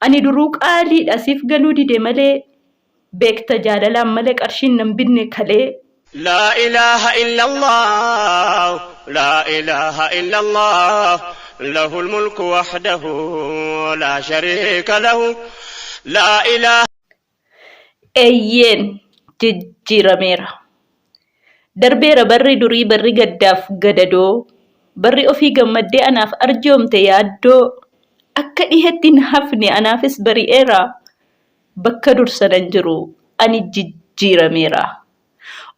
Ani duruu qaaliidha siif galuu dide malee beekta jaalalaan malee qarshiin nan binne kalee. لا إله إلا الله لا إله إلا الله له الملك وحده لا شريك له لا إله Eeyyeen jijjiirameera. Darbeera barri durii barri gaddaaf gadadoo. Barri ofii gammaddee anaaf arjoomte yaaddoo. Akka dhihetti hin hafne anaafis bari'eera. Bakka dur sanan jiru ani jijjiirameera.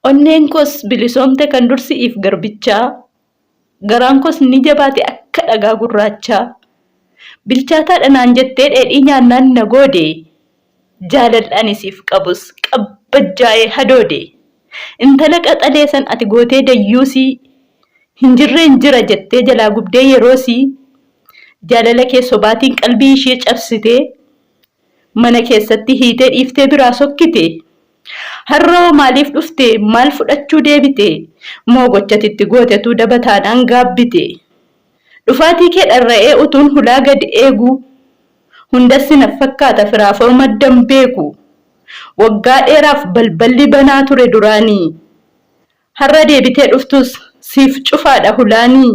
Onneen koos bilisoomte kan dur si'iif garbichaa. Garaan koos ni jabaate akka dhagaa gurraachaa. Bilchaataadha naan jettee dheedhii nyaannaan na goode. Jaalalli ani siif qabus qabbajjaa'ee hadoode. Intala qaxalee san ati gootee dayyuusii. Hin jirreen jira jettee jalaa gubdee yeroosii. Jaalala kee sobaatiin qalbii ishee cabsitee. Mana keessatti hiitee dhiiftee biraa sokkite. Har'oo maaliif dhufte maal fudhachuu deebite? Moo gochatitti gootetu daba taanaan gaabbite? Dhufaatii kee dharra'ee utuun hulaa gad eeguu. Hundassi naf fakkaata firaaf orma addan beeku. Waggaa dheeraaf balballi banaa ture duraanii. Har'a deebitee dhuftus siif cufaadha hulaanii.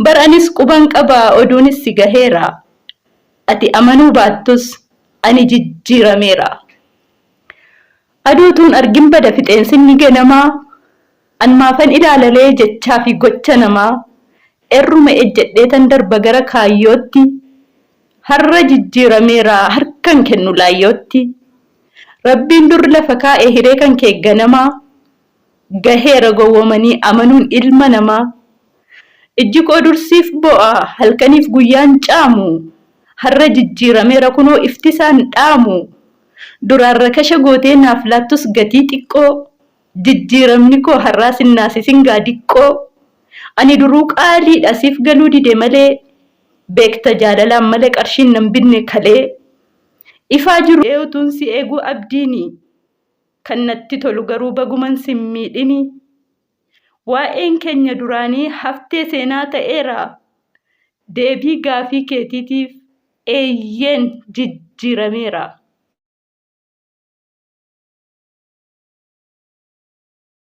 Bar anis quban qaba oduunis si gaheera. Ati amanuu baattus ani jijjiirameera. Aduutuun argin bada fixeensinni ganamaa. An maafan ilaalalee jechaa fi gocha namaa. Erruma ejjedheetan darba gara kaayyootti. Har'a jijjiirameera harkan kennu laayyootti. Rabbiin dur lafa kaa'e hiree kan kee ganamaa. Gaheera gowwomanii amanuun ilma namaa. Ijji koo dur siif bo'a halkaniif guyyaan caamu. Har'a jijjiirameera kunoo iftisaan dhaamu. Duraan rakasha gootee naaf laattus gatii xiqqoo. Jijjiiramni koo har'aa sin naasisin gaa diqqoo. Ani duruu qaaliidha siif galuu dide malee. Beekta jaalalaan malee qarshiin nan binne kalee. Ifaa jiru utuun si eeguu abdiini. Kan natti tolu garuu baguman sin miidhini. Waa'een keenya duraanii haftee seenaa ta'eera. Deebii gaafii keetiitiif eeyyeen jijjiirameera.